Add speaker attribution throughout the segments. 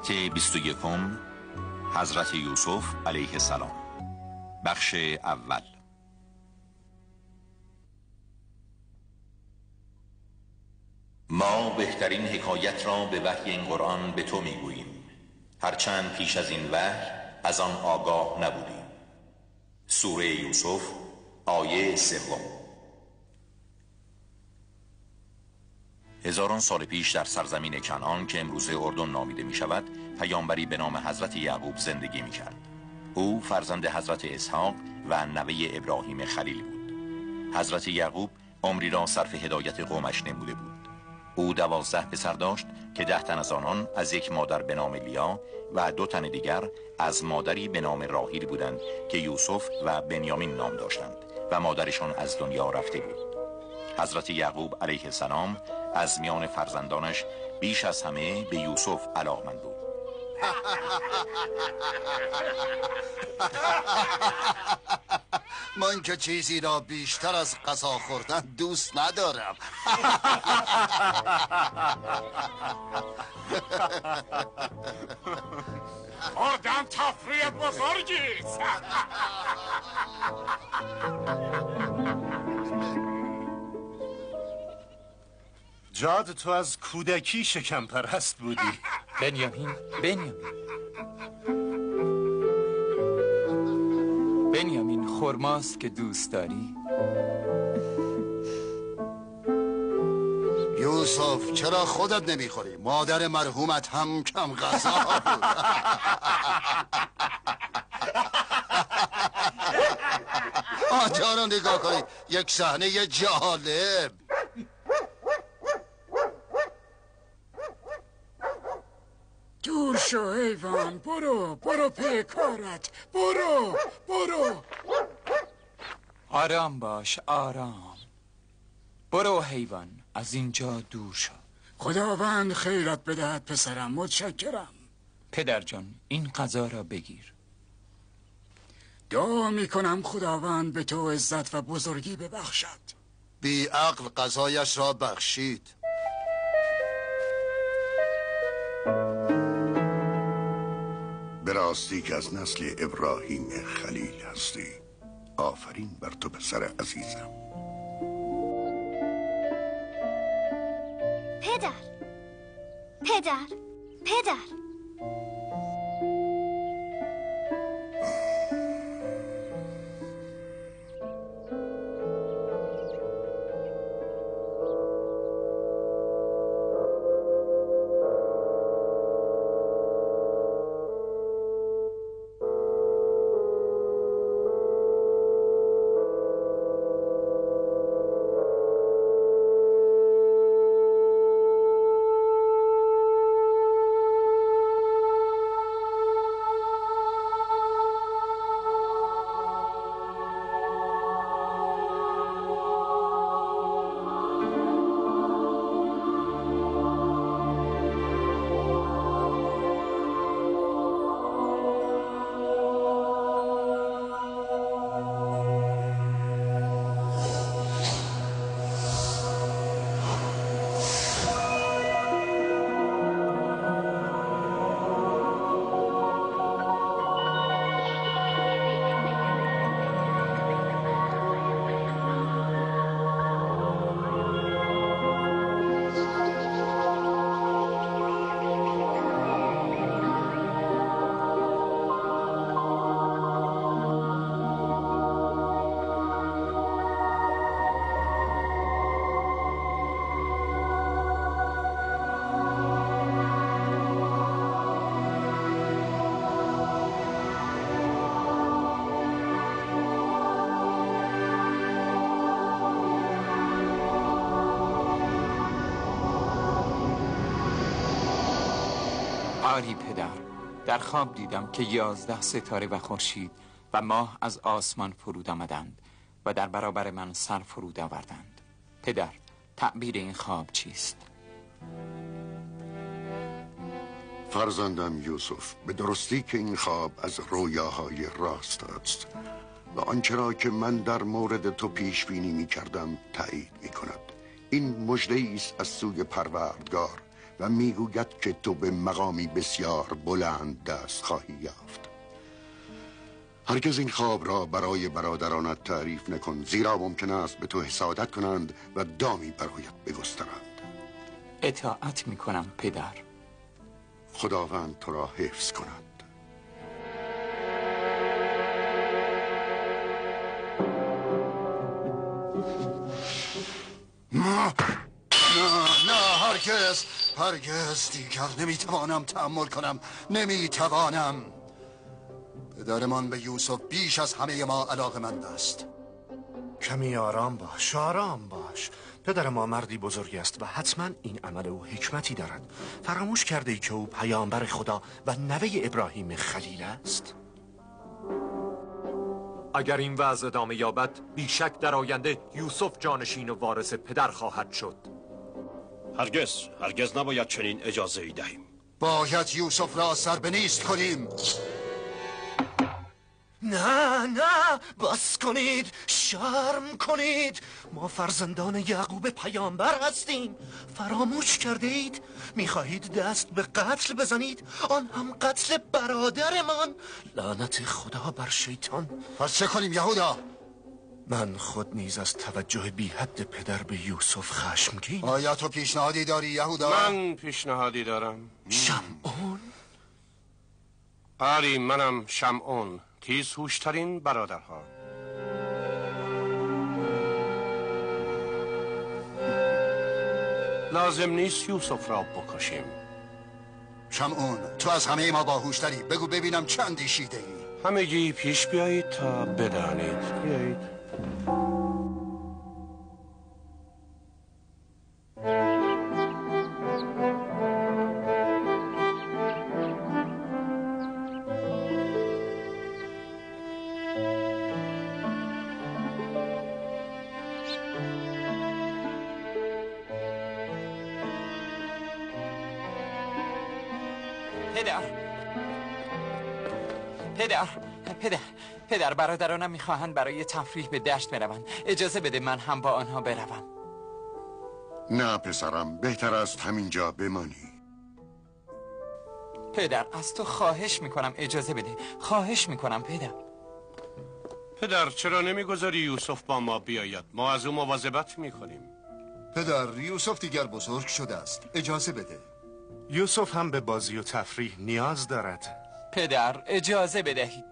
Speaker 1: حکایت 21، حضرت یوسف علیه السلام، بخش اول. ما بهترین حکایت را به وحی این قرآن به تو میگوییم، هرچند پیش از این وحی از آن آگاه نبودیم. سوره یوسف آیه 3. هزاران سال پیش در سرزمین کنعان که امروزه اردن نامیده می شود، پیامبری به نام حضرت یعقوب زندگی می کرد. او فرزند حضرت اسحاق و نوه ابراهیم خلیل بود. حضرت یعقوب عمری را صرف هدایت قومش نموده بود. او 12 پسر داشت که 10 تن از آنان از یک مادر به نام لیا و 2 تن دیگر از مادری به نام راحیل بودند که یوسف و بنیامین نام داشتند و مادرشان از دنیا رفته بود. حضرت یعقوب علیه السلام از میان فرزندانش بیش از همه به یوسف علاقمند بود.
Speaker 2: من که چیزی را بیشتر از غذا خوردن دوست ندارم.
Speaker 3: خوردن تفریح بزرگیست.
Speaker 4: جاد تو از کودکی شکم پرست بودی.
Speaker 5: بنیامین، بنیامین، بنیامین، خرماست که دوست داری.
Speaker 2: یوسف چرا خودت نمیخوری؟ مادر مرحومت هم کم غذا بود. آنجا رو نگاه کنید، یک صحنه جالب.
Speaker 3: دور شو حیوان، برو برو پی کارت، برو برو.
Speaker 5: آرام باش، آرام. برو حیوان، از اینجا دور شو.
Speaker 3: خداوند خیرت بدهد پسرم، متشکرم.
Speaker 5: پدر جان، این غذا را بگیر.
Speaker 3: دعا میکنم خداوند به تو عزت و بزرگی ببخشد.
Speaker 2: بی عقل غذایش را بخشید.
Speaker 6: به راستی که از نسل ابراهیم خلیل هستی. آفرین بر تو پسر عزیزم.
Speaker 7: پدر، پدر، پدر.
Speaker 5: آری پدر، در خواب دیدم که 11 ستاره و خورشید و ماه از آسمان فرود آمدند و در برابر من سر فرود آوردند. پدر، تعبیر این خواب چیست؟
Speaker 6: فرزندم یوسف، به درستی که این خواب از رویاهای راست است و آنچه را که من در مورد تو پیش بینی می کردم تایید می کند. این مژده ای است از سوی پروردگار و میگوید که تو به مقامی بسیار بلند دست خواهی یافت. هرگز این خواب را برای برادرانت تعریف نکن، زیرا ممکن است به تو حسادت کنند و دامی برایت بگسترند.
Speaker 5: اطاعت میکنم پدر.
Speaker 6: خداوند تو را حفظ کند.
Speaker 2: نه نه نه، هرگز هرگز دیگر نمیتوانم تحمل کنم، نمیتوانم. پدرمان به یوسف بیش از همه ما علاقه‌مند است.
Speaker 4: کمی آرام باش، آرام باش. پدر ما مردی بزرگ است و حتما این عمل او حکمتی دارد. فراموش کرده ای که او پیامبر خدا و نوه ابراهیم خلیل است؟
Speaker 8: اگر این وضع ادامه یابد، بیشک در آینده یوسف جانشین و وارث پدر خواهد شد.
Speaker 9: هرگز هرگز نباید چنین اجازه ای دهیم.
Speaker 2: باید یوسف را سر به نیست کنیم.
Speaker 4: نه نه، بس کنید، شرم کنید. ما فرزندان یعقوب پیامبر هستیم. فراموش کرده اید؟ میخواهید دست به قتل بزنید، آن هم قتل برادرمان. لعنت خدا بر شیطان.
Speaker 2: پس چه کنیم یهودا؟
Speaker 4: من خود نیز از توجه بی حد پدر به یوسف خشمگین.
Speaker 2: آیا تو پیشنهادی داری یهودا؟
Speaker 9: من پیشنهادی دارم.
Speaker 4: شمعون؟
Speaker 9: آری، منم شمعون، تیز هوشترین برادرها. لازم نیست یوسف را بکشیم.
Speaker 2: شمعون، تو از همه ما باهوشتری. بگو ببینم چه اندیشیده ای.
Speaker 9: همگی پیش بیایید تا بدانید. بیایید.
Speaker 5: پدر، پدر، پدر، پدر، برادرانم میخواهند برای تفریح به دشت بروند. اجازه بده من هم با آنها بروم.
Speaker 6: نه پسرم، بهتر است همینجا بمانی.
Speaker 5: پدر، از تو خواهش میکنم اجازه بده. خواهش میکنم پدر.
Speaker 9: پدر، چرا نمیگذاری یوسف با ما بیاید؟ ما از او مواظبت میکنیم.
Speaker 2: پدر، یوسف دیگر بزرگ شده است، اجازه بده.
Speaker 4: یوسف هم به بازی و تفریح نیاز دارد.
Speaker 5: پدر، اجازه بدهید.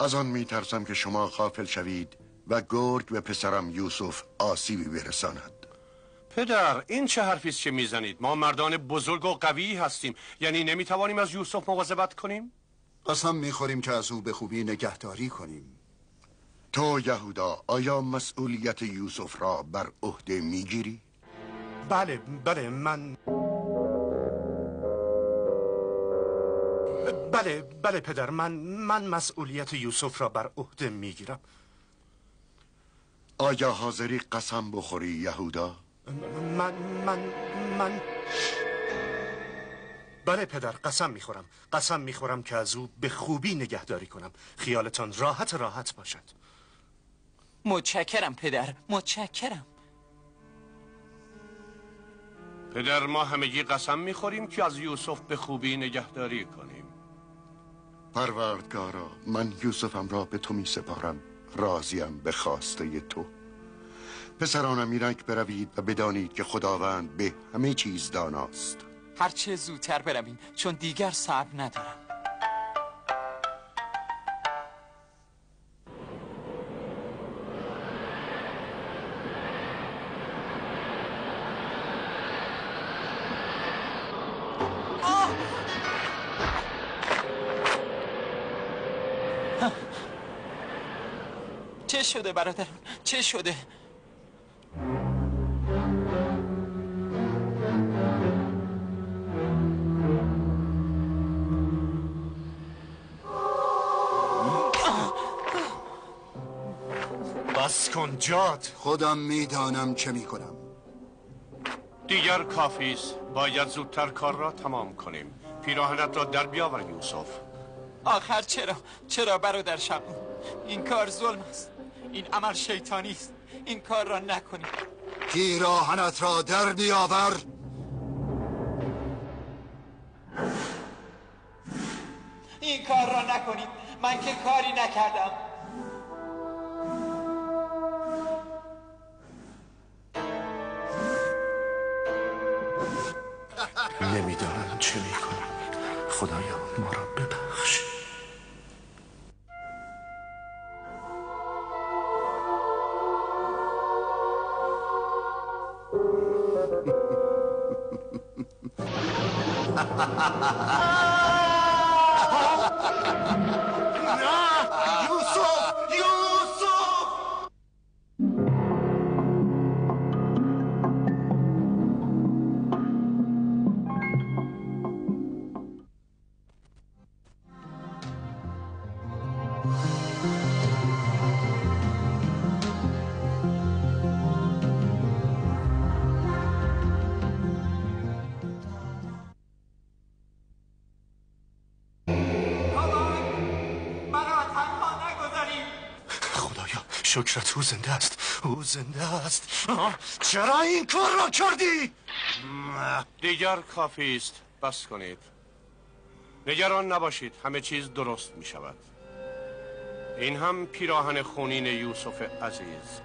Speaker 6: از آن میترسم که شما غافل شوید و گرگ به پسرم یوسف آسیبی برساند.
Speaker 9: پدر، این چه حرفی است که میزنید؟ ما مردان بزرگ و قوی هستیم، یعنی نمیتوانیم از یوسف مواظبت کنیم؟
Speaker 2: قسم میخوریم که از او به خوبی نگهداری کنیم.
Speaker 6: تو یهودا، آیا مسئولیت یوسف را بر عهده میگیری؟
Speaker 4: بله بله، من بله بله پدر، من مسئولیت یوسف را بر عهده میگیرم.
Speaker 6: آیا حاضری قسم بخوری یهودا؟
Speaker 4: من من من بله پدر، قسم میخورم. قسم میخورم که از او به خوبی نگهداری کنم. خیالتان راحت راحت باشد.
Speaker 5: متشکرم پدر، متشکرم.
Speaker 9: پدر، ما همگی قسم میخوریم که از یوسف به خوبی نگهداری کنیم.
Speaker 6: پروردگارا، من یوسفم را به تو میسپارم. راضیم به خواسته تو. پسرانم، اینک بروید و بدانید که خداوند به همه چیز داناست.
Speaker 5: هرچه زودتر برویم، چون دیگر صبر ندارم. چه شده برادران؟ چه شده؟
Speaker 4: بس کن جاد.
Speaker 2: خودم میدانم چه میکنم.
Speaker 9: دیگر کافی است. باید زودتر کار را تمام کنیم. پیراهنت را در بیاور یوسف.
Speaker 5: آخر چرا؟ چرا برادر شمعون؟ این کار ظلم است. این عمل شیطانی است. این کار را نکنید.
Speaker 2: پیراهنت را در بیاور.
Speaker 5: این کار را نکنید، من که کاری نکردم.
Speaker 4: نمیدانم چه میکنم. خدایا ما را ببخش. نه یوسف، یوسف! شکرت، او زنده است، او زنده است. چرا این کار را کردی؟
Speaker 9: دیگر کافی است، بس کنید. نگران نباشید، همه چیز درست می شود. این هم پیراهن خونین یوسف عزیز.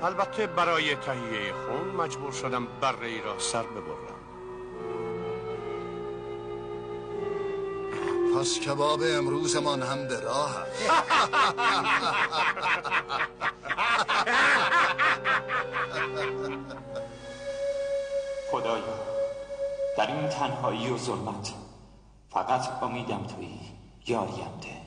Speaker 9: البته برای تهیه خون مجبور شدم بره ای را سر ببرم.
Speaker 2: پس کباب امروزمان هم به راه است.
Speaker 5: خدایا در این تنهایی و ظلمت فقط امیدم تویی، یاریم ده.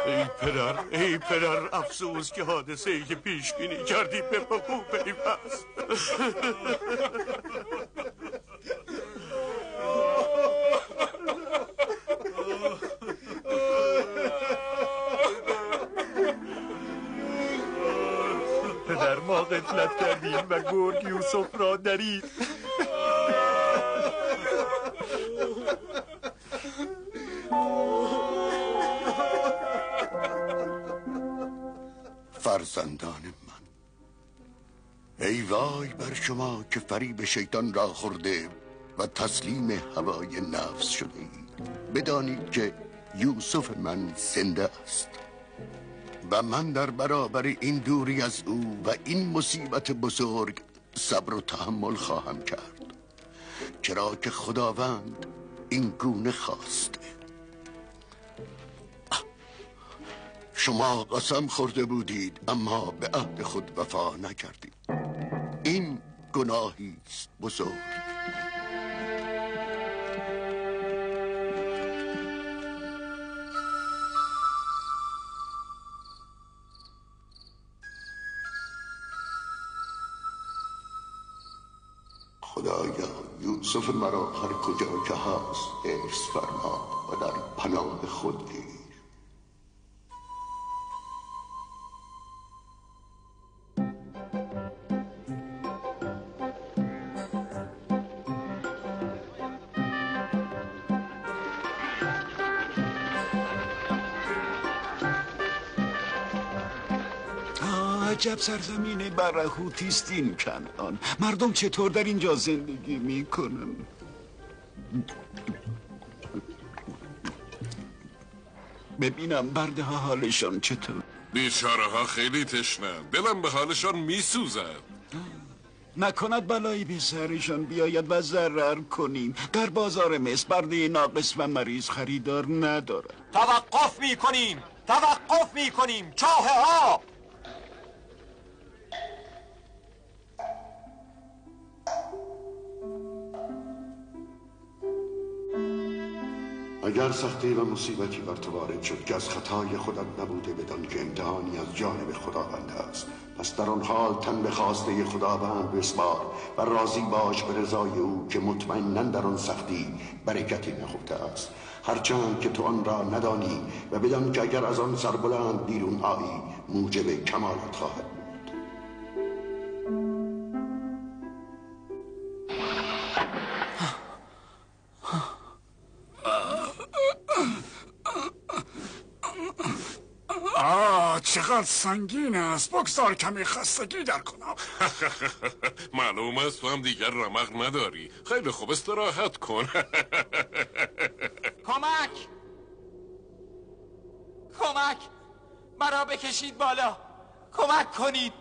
Speaker 9: ای پدر، ای پدر، افسوس که حادثه ای که پیش بینی کردی به وقوع پیوست.
Speaker 8: پدر ما غفلت کردیم و گرگ یوسف را درید.
Speaker 6: فرزندان من، ای وای بر شما که فریب شیطان را خورده و تسلیم هوای نفس شده اید. بدانید که یوسف من زنده است و من در برابر این دوری از او و این مصیبت بزرگ صبر و تحمل خواهم کرد، چرا که خداوند این گونه خواسته. شما قسم خورده بودید اما به عهد خود وفا نکردید. این گناهی است بزرگ. خدایا یوسف مرا هر کجا که هست حفظ فرما و در پناه خود گیر.
Speaker 10: عجب سرزمین برهوتی است این کنعان. مردم چطور در اینجا زندگی میکنن؟ ببینم برده ها حالشان چطور.
Speaker 11: بیچاره ها خیلی تشنه، دلم به حالشان میسوزد.
Speaker 10: نکند بلایی به سرشان بیاید و ضرر کنیم. در بازار مصر برده ناقص و مریض خریدار ندارد.
Speaker 8: توقف میکنیم، توقف میکنیم. چاه ها.
Speaker 6: اگر سختی و مصیبتی بر تو وارد شد که از خطای خودت نبوده، بدان که امتحانی از جانب خداوند است. پس در آن حال تن به خواسته خداوند بسپار و راضی باش به رضای او که مطمئنا در آن سختی برکتی نهفته است، هرچند که تو آن را ندانی، و بدان که اگر از آن سربلند بیرون آیی موجب کمالت خواهد بود.
Speaker 3: آه چقدر سنگین است، بگذار کمی خستگی در کنم.
Speaker 11: معلوم است تو هم دیگر رمق نداری. خیلی خوب، استراحت کن.
Speaker 5: کمک، کمک، مرا بکشید بالا، کمک کنید.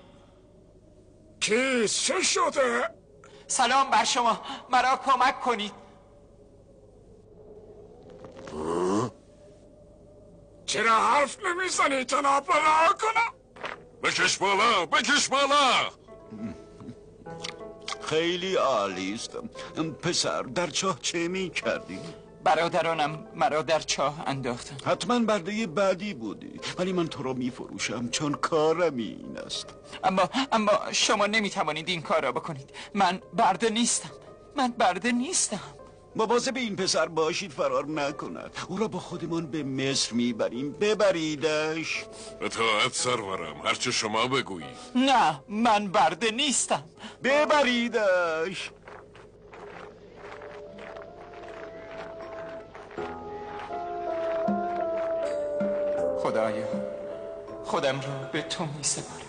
Speaker 3: کیست؟ چه شده؟
Speaker 5: سلام بر شما، مرا کمک کنید.
Speaker 3: چرا حرف نمیزنی؟ تناب را کنم.
Speaker 11: بکش بالا، بکش بالا.
Speaker 10: خیلی عالی است. پسر در چاه چه می کردی؟
Speaker 5: برادرانم مرا در چاه انداختن.
Speaker 10: حتما برده بعدی بودی، ولی من تو را می فروشم چون کارم این است.
Speaker 5: اما شما نمی توانید این کار را بکنید. من برده نیستم، من برده نیستم.
Speaker 10: مواظب این پسر باشید فرار نکند. او را با خودمان به مصر میبریم. ببریدش.
Speaker 11: اطاعت سرورم، هرچه شما بگویید.
Speaker 5: نه، من برده نیستم.
Speaker 10: ببریدش.
Speaker 5: خدایا، خودم را به تو میسپارم.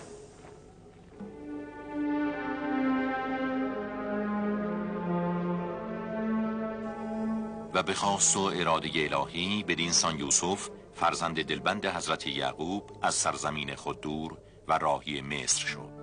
Speaker 1: و به خواست و اراده الهی بدین سان یوسف فرزند دلبند حضرت یعقوب از سرزمین خود دور و راهی مصر شد.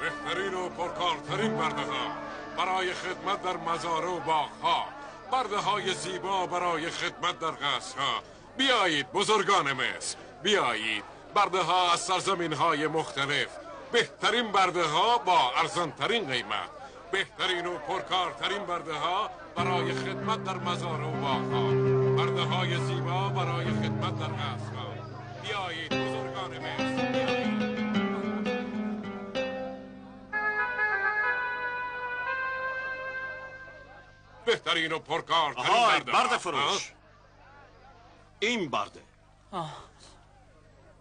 Speaker 11: بهترین و پرکارترین برده ها برای خدمت در مزارع و باغها، برده های زیبا برای خدمت در قصرها. بیایید بزرگان مصر، بیایید. برده ها از سرزمین های مختلف، بهترین برده ها با ارزانترین قیمت، بهترین و پرکارترین برده ها برای خدمت در مزارع و باغها، برده های زیبا برای خدمت در قصرها. بیایید بزرگان مصر، بیایید. بهترین و پرکارترین برده.
Speaker 9: برده فروش، این برده.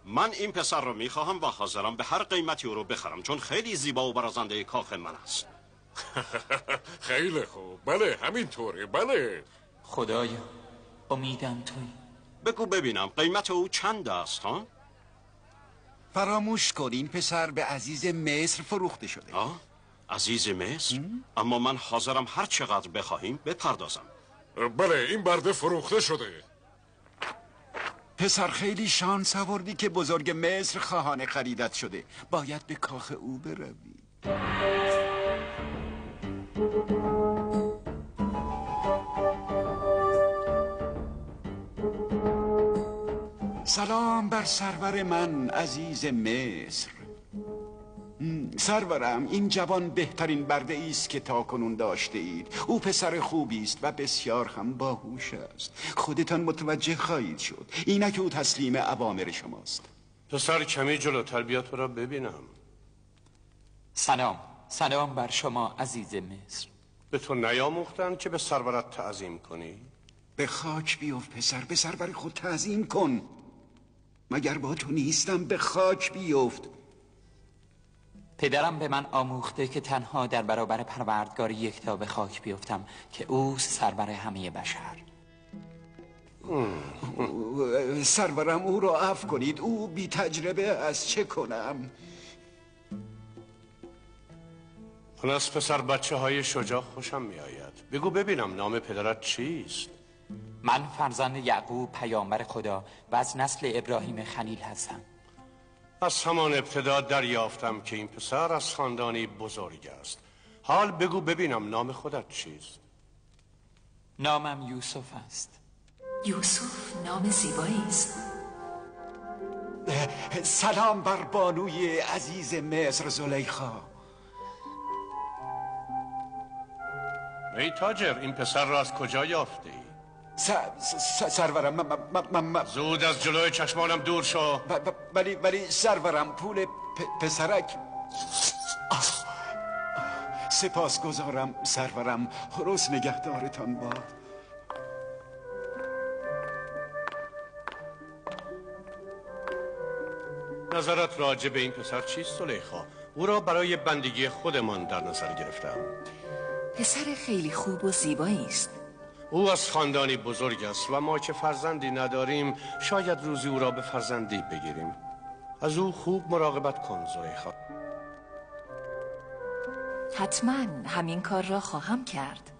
Speaker 9: من این پسر رو میخواهم و حاضرم به هر قیمتی او رو بخرم، چون خیلی زیبا و برازنده کاخ من است.
Speaker 11: خیلی خوب، بله همینطوره، بله.
Speaker 5: خدایا امیدم تویی.
Speaker 9: بگو ببینم قیمت او چند است؟ ها؟
Speaker 10: فراموش کن، این پسر به عزیز مصر فروخته شده.
Speaker 9: عزیز مصر؟ اما من حاضرم هر چقدر بخواهیم بپردازم.
Speaker 11: بله این برده فروخته شده.
Speaker 10: پسر خیلی شانس آوردی که بزرگ مصر خواهان خریدت شده. باید به کاخ او بروی. سلام بر سرور من عزیز مصر. سرورم، این جوان بهترین برده است که تاکنون داشته اید. او پسر خوبی است و بسیار هم باهوش است. خودتان متوجه خواهید شد. اینک او تسلیم اوامر شماست.
Speaker 9: پسر کمی جلوتر بیا تو را ببینم.
Speaker 5: سلام، سلام بر شما عزیز مصر.
Speaker 9: به تو نیاموختن که به سرورت تعظیم کنی؟
Speaker 10: به خاک بیفت پسر، به سرور خود تعظیم کن. مگر با تو نیستم؟ به خاک بیفت.
Speaker 5: پدرم به من آموخته که تنها در برابر پروردگار یکتا به خاک بیفتم که او سرور همه بشر.
Speaker 10: سرورم او را عفو کنید، او بی تجربه از چه کنم؟
Speaker 9: من از پسر بچه های شجاع خوشم می آید. بگو ببینم نام پدرت چیست؟
Speaker 5: من فرزند یعقوب پیامبر خدا و از نسل ابراهیم خلیل هستم.
Speaker 9: از همان ابتدا دریافتم که این پسر از خاندانی بزرگ است. حال بگو ببینم نام خودت چیست؟
Speaker 5: نامم یوسف است.
Speaker 12: یوسف نام زیبایی است.
Speaker 10: سلام بر بانوی عزیز مصر زلیخا.
Speaker 9: ای تاجر، این پسر را از کجا یافتی؟
Speaker 10: سرورم من
Speaker 9: زود از جلوی چشمانم دور شو. ولی
Speaker 10: سرورم پول پسرک. سپاسگزارم سرورم، حورس نگهدارتان باد.
Speaker 9: نظرت راجع به این پسر چیست زلیخا؟ او را برای بندگی خودمان در نظر گرفتم.
Speaker 12: پسر خیلی خوب و زیبایی است.
Speaker 9: او از خاندانی بزرگ است و ما که فرزندی نداریم شاید روزی او را به فرزندی بگیریم. از او خوب مراقبت کن زلیخا.
Speaker 12: حتما همین کار را خواهم کرد.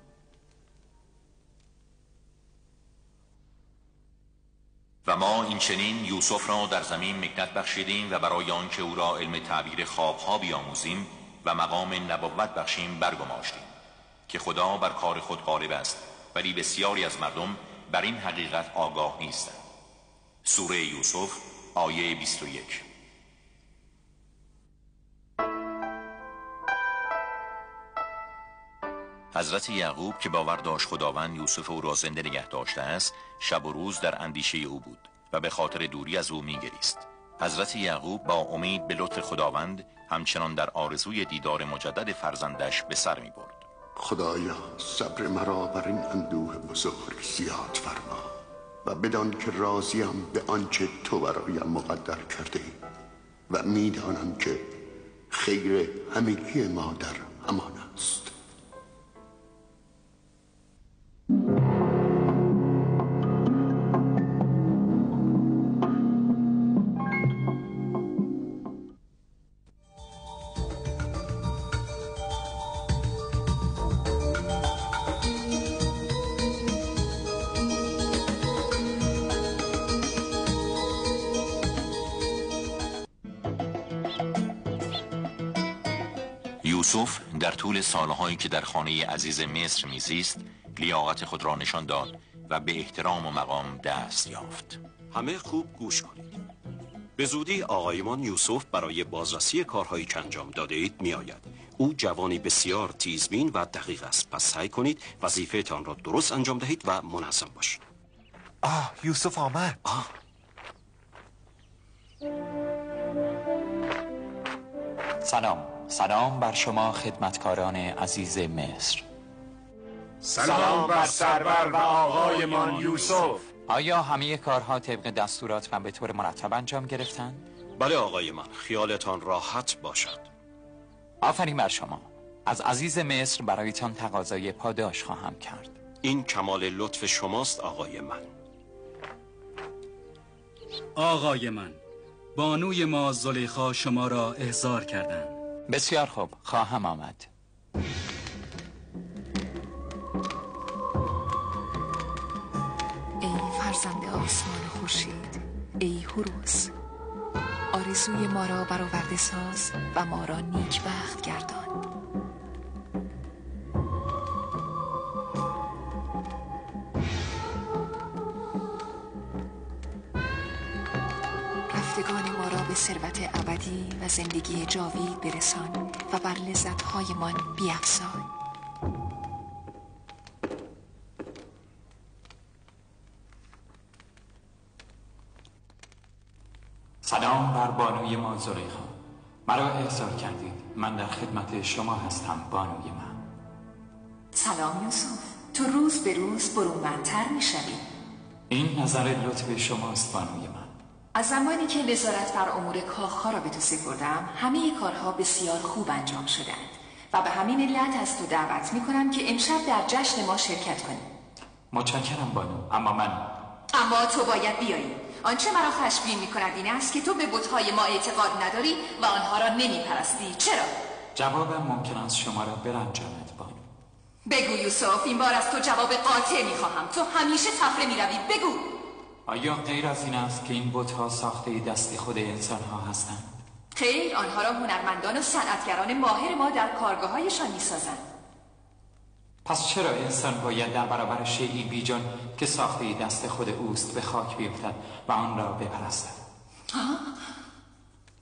Speaker 1: و ما این چنین یوسف را در زمین مکنت بخشیدیم و برای آنکه او را علم تعبیر خوابها بیاموزیم و مقام نبوت بخشیم برگماشتیم که خدا بر کار خود غالب است، ولی بسیاری از مردم بر این حقیقت آگاه نیستند. سوره یوسف آیه 21. حضرت یعقوب که باور داشت خداوند یوسف او را زنده نگه داشته است، شب و روز در اندیشه او بود و به خاطر دوری از او می‌گریست. حضرت یعقوب با امید به لطف خداوند همچنان در آرزوی دیدار مجدد فرزندش به سر می‌برد.
Speaker 6: خدایا صبر مرا بر این اندوه بزرگ زیاد فرما و بدان که راضیم به آنچه تو برایم مقدر کرده ای و میدانم که خیر همگی ما در همان است.
Speaker 1: یوسف در طول سالهایی که در خانه عزیز مصر میزیست لیاقت خود را نشان داد و به احترام و مقام دست یافت.
Speaker 13: همه خوب گوش کنید. به زودی آقایمان یوسف برای بازرسی کارهایی که انجام داده اید می آید. او جوانی بسیار تیزبین و دقیق است. پس سعی کنید وظیفه‌تان را درست انجام دهید و منظم باشید.
Speaker 8: آه یوسف آمد.
Speaker 13: آه.
Speaker 5: سلام، سلام بر شما خدمتکاران عزیز مصر.
Speaker 3: سلام بر سرور و آقایمان یوسف.
Speaker 5: آیا همه کارها طبق دستورات و به طور مرتب انجام گرفتند؟
Speaker 13: بله آقای من، خیالتان راحت باشد.
Speaker 5: آفرین بر شما. از عزیز مصر برایتان تقاضای پاداش خواهم کرد.
Speaker 13: این کمال لطف شماست آقای من.
Speaker 14: آقای من، بانوی ما زلیخا شما را احضار کردند.
Speaker 5: بسیار خوب، خواهم آمد.
Speaker 12: ای فرزند آسمان خورشید، ای حوروس، آرزوی ما را برآورده ساز و ما را نیکبخت گردان. رفتگان ما را به ثروت ابدی و زندگی جاوید برسان و بر لذت‌هایمان بیفزای.
Speaker 5: سلام بر بانوی ما زلیخا. مرا احضار کردید. من در خدمت شما هستم بانوی من.
Speaker 12: سلام یوسف، تو روز به روز برومندتر می‌شوی.
Speaker 5: این نظر لطف شماست بانوی من.
Speaker 12: از زمانی که نظارت بر امور کاخها را به تو سپردم، همه کارها بسیار خوب انجام شدند و به همین علت از تو دعوت می‌کنم که امشب در جشن ما شرکت کنی.
Speaker 5: متشکرم بانو، اما من
Speaker 12: اما تو باید بیایی. آنچه مرا خشمگین می‌کند این است که تو به بت‌های ما اعتقاد نداری و آنها را نمی‌پرستی. چرا؟
Speaker 5: جوابم ممکن است شما را برنجاند بانو.
Speaker 12: بگو یوسف، این بار از تو جواب قاطع می‌خواهم. تو همیشه تفره می‌روی. بگو.
Speaker 5: آیا غیر از این است که این بت‌ها ساخته دست خود انسان‌ها هستند؟
Speaker 12: خیر، آنها را هنرمندان و صنعتگران ماهر ما در کارگاه‌هایشان می‌سازند.
Speaker 5: پس چرا انسان باید در برابر شیئی بیجان که ساخته دست خود اوست به خاک بیفتد و آن را بپرستد؟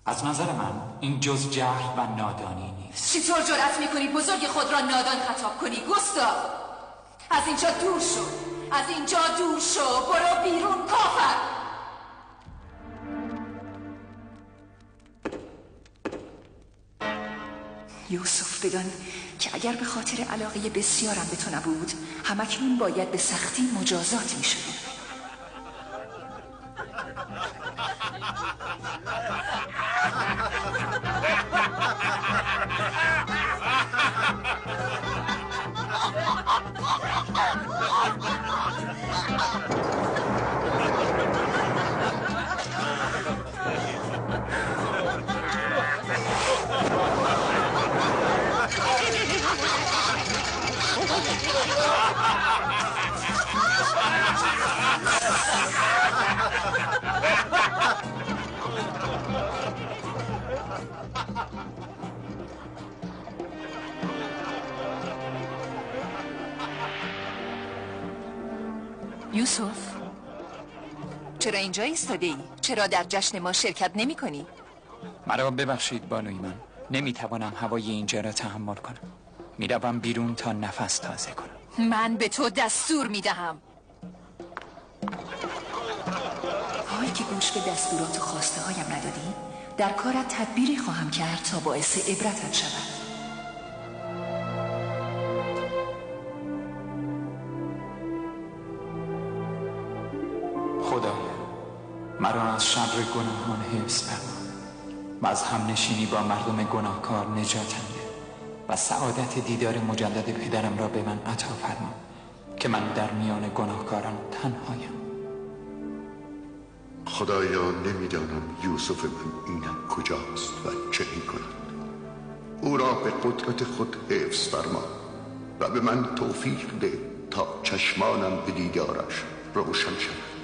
Speaker 5: از نظر من این جز جهل و نادانی نیست.
Speaker 12: چطور جرأت می‌کنی بزرگ خود را نادان خطاب کنی گستاخ؟ از اینجا دور شو، از اینجا دور شو، برو بیرون کافر. یوسف، بدان که اگر به خاطر علاقه بسیارم به تو نبود، همکنون باید به سختی مجازات می شدی. یوسف، چرا اینجا ایستاده ای؟ چرا در جشن ما شرکت نمی کنی؟
Speaker 5: مرا ببخشید بانوی من، نمیتوانم هوای اینجا را تحمل کنم. میروم بیرون تا نفس تازه کنم.
Speaker 12: من به تو دستور میدهم. حال که گوش به دستورات و خواسته هایم ندادی، در کارت تدبیری خواهم کرد تا باعث عبرتت شود.
Speaker 5: خدا مرا از شر گناهان حفظ فرما و از همنشینی با مردم گناهکار نجاتم ده و سعادت دیدار مجدد پدرم را به من عطا فرما که من در میان گناهکاران تنهایم.
Speaker 6: خدایا، نمیدانم یوسف من اینک کجاست و چه میکند. او را به قدرت خود حفظ فرما و به من توفیق ده تا چشمانم به دیدارش روشن شود.